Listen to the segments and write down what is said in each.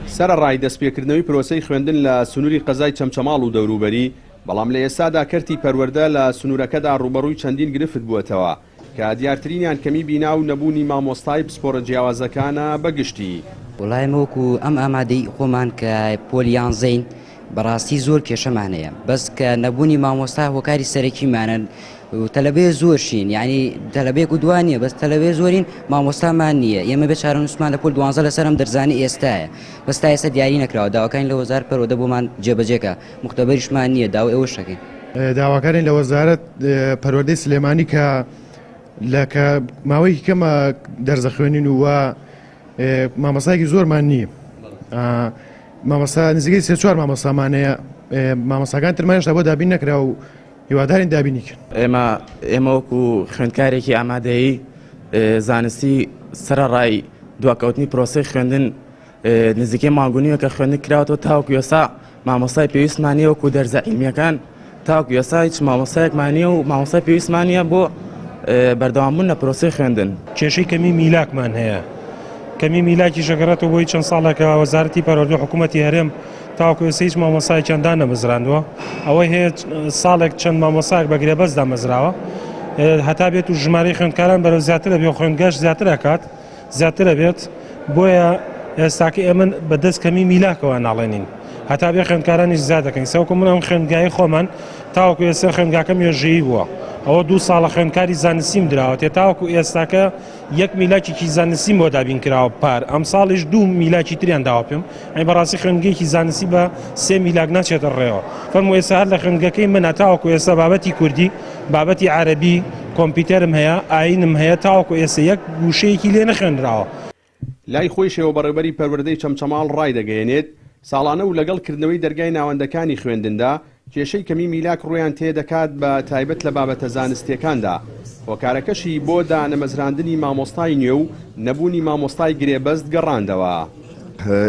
سەرەڕای دەستپێکردنەوەی پرۆسەی خوێندن لە سنووری قەزای چەمچەماڵ و دەوروبەری، بەڵام لە ئێستادا کەرتی پەروەردە لە سنوورەکەدا ڕووبەڕووی چەندین گرفت بووەتەوە کە دیارترینیان کەمی بینا و نەبوونی مامۆستای پسپۆڕە جیاوازەکانە بە گشتی. وەڵا ئێمە وەکو ئەم ئامادەی خۆمان کە پۆلی یانزەین بەڕاستی زۆر کێشەمان هەیە بەس کە نەبوونی مامۆستا هۆکاری سەرەکیمانە و تەلەبەیە زۆر شین یعنی تەلەبەیەک و دوان نییە بەس تەلەبەیە زۆرین مامۆستامان نییە ئێمە بێ چارەنووسمان لە پۆل دوانزە لەسەر ئەم دەرزانی ئێستایە بەس تا ئێستا دیاری نەکراوە داواکانی لە وەزارەت پەروەردە بۆمان جێبەجێکە مختبەریشمان نییە داوای ئەوەش دەکەین. داواکارین لە وەزارەت پەروەردەی سلێمانی کە لە کە ماوەیەکی کەمە دەرزە خوێنین و مامۆستایەکی زۆرمان نییە مامۆستا نزیکەی سێ چوار مامۆستامان هەیە مامۆستاکان ترمان هێشتا بۆ دابین نەکرا و هیوادارین دابینی کەن. ئێمە ئێمە وەکو خوێندکارێکی ئامادەیی زانستی سەرەڕای دواکەوتنی پرۆسەی خوێندن نزیکەی مانگ و نیوێکە خوێندن کراوەتەوە تاوەکو ئێستا مامۆستای پێویستمان نییە وەکو دەرزە عیلمیەکان تاوەکو ئێستا هیچ مامۆستایەکمان نییە و مامۆستای پێویستمان نییە بۆ بەردەوامبوون لە پرۆسەی خوێندن. کێشەی کەمی میلاکمان هەیە، کەمی میلاکیش ئەگەڕێتەوە بۆی چەند ساڵێکە وەزارەتی پەروەردە و حکوومەتی هەرێم تاوەکو ئێستا هیچ مامۆستایەکیان دانەمەزراندووە، ئەوەی هەیە ساڵێک چەند مامۆستایەک بە گرێبەست دامەزراوە، هەتا بێت و ژمارەی خوێندکاران بەرەو زیاتر ئەبێ و خوێندگاش زیاتر ئەکات. زیاتر ئەبێت بۆیە ئێستاکە ئێمە بە دەست کەمی میلاکەوە ناڵێنین هەتا بێ خوێندکارانیش زیاد دەکەین سەوکو من ئەم خوێندگای خۆمان تاوەکو ئێستا خوێندگاکەم ێژەیی بووە ئەوە دوو ساڵە خوێندکاری زانستیم دراوەتێ تاوەکو ئێستاکە یەک میلاکێکی زانستیم بۆ دابین کراوە پار ئەم ساڵیش دوو میلاکی تریان داوە پێم ئەی بەڕاستی خوێندگەیەکی زانستی بە سێ میلاک ناچێتە ڕێوە فەرموو ئێستا هەر لە خوێندگەکەی منە تاوەکو ئێستا بابەتی کوردی بابەتی عەرەبی، کۆمپیوتەرم هەیە، ئایینم هەیە، تاوەکو ئێستا یەک وشەیەکی لێ نەخوێنراوە. لای خۆیشەوە بەڕێوبەری پەروەردەی چەمچەماڵ ڕایدەگەیەنێت، ساڵانە و لەگەڵ کردنەوەی دەرگای ناوەندەکانی خوێندندا، کێشەی کەمی میلاک ڕوویان تێدەکات بە تایبەت لە بابەتە زانستییەکاندا، هۆکارەکەشی بۆ دانەمەزراندنی مامۆستای نوێ و نەبوونی مامۆستای گرێبەست گەڕاندەوە.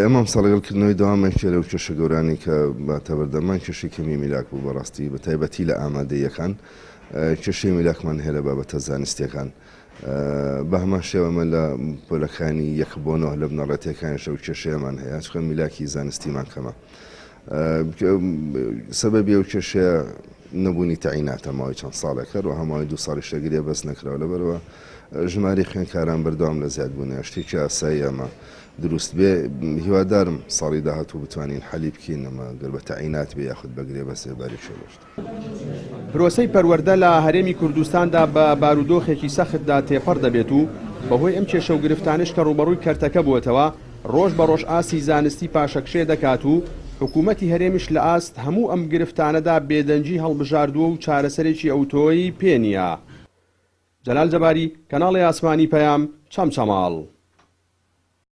ئێمە ئەمساڵ لەگەڵ کردنەوەی دەوامان یەکێ لەو کێشە گەورانەی کە باتە بەردەممان کێشەی کەمی میلاک بوو بەڕاستی بە تایبەتی لە ئامادەییەکان کێشەی میلاکمان هەیە لە بابەتە زانستیەکان بە هەمان شێوە ئەمە لە پۆلەکانی یەک بۆ نۆ لە بنەڕەتیەکانیش ئەو کێشەیەمان هەیە چونکە میلاکی زانستیمان کەمە سەبەبی ئەو کێشەیە نەبوونی تەعیناتە ماوەی چەند ساڵێک هەروەها ماوەی دوو ساڵیشە گرێبەست نەکراوە لەبەرەوە ژمارەی خوێندکاران بەردەوام لە زیادبوونە شتێکی ئاسایی ئەمە دروست بێ هیوادارم ساڵی داهاتوو بتوانین حەلی بکەین ئەمە گەر بە تەعینات بێ یاخود بە گرێبەست بێ بارێکی ڕۆشت. پرۆسەی پەروەردە لە هەرێمی کوردستاندا بە بارودۆخێکی سەختدا تێپەڕ دەبێت و بەهۆی ئەم کێشە و گرفتانەش کە ڕووبەڕووی کەرتەکە بووەتەوە، ڕۆژ بە ڕۆژ ئاستی زانستی پاشەکشێ دەکات و حکوومەتی هەرێمیش لە ئاست هەموو ئەم گرفتانەدا بێدەنگی هەڵبژاردووە و چارەسەرێکی ئەوتۆی پێ نییە. جەلال جەباری، کەناڵی ئاسمانی پەیام، چەمچەماڵ.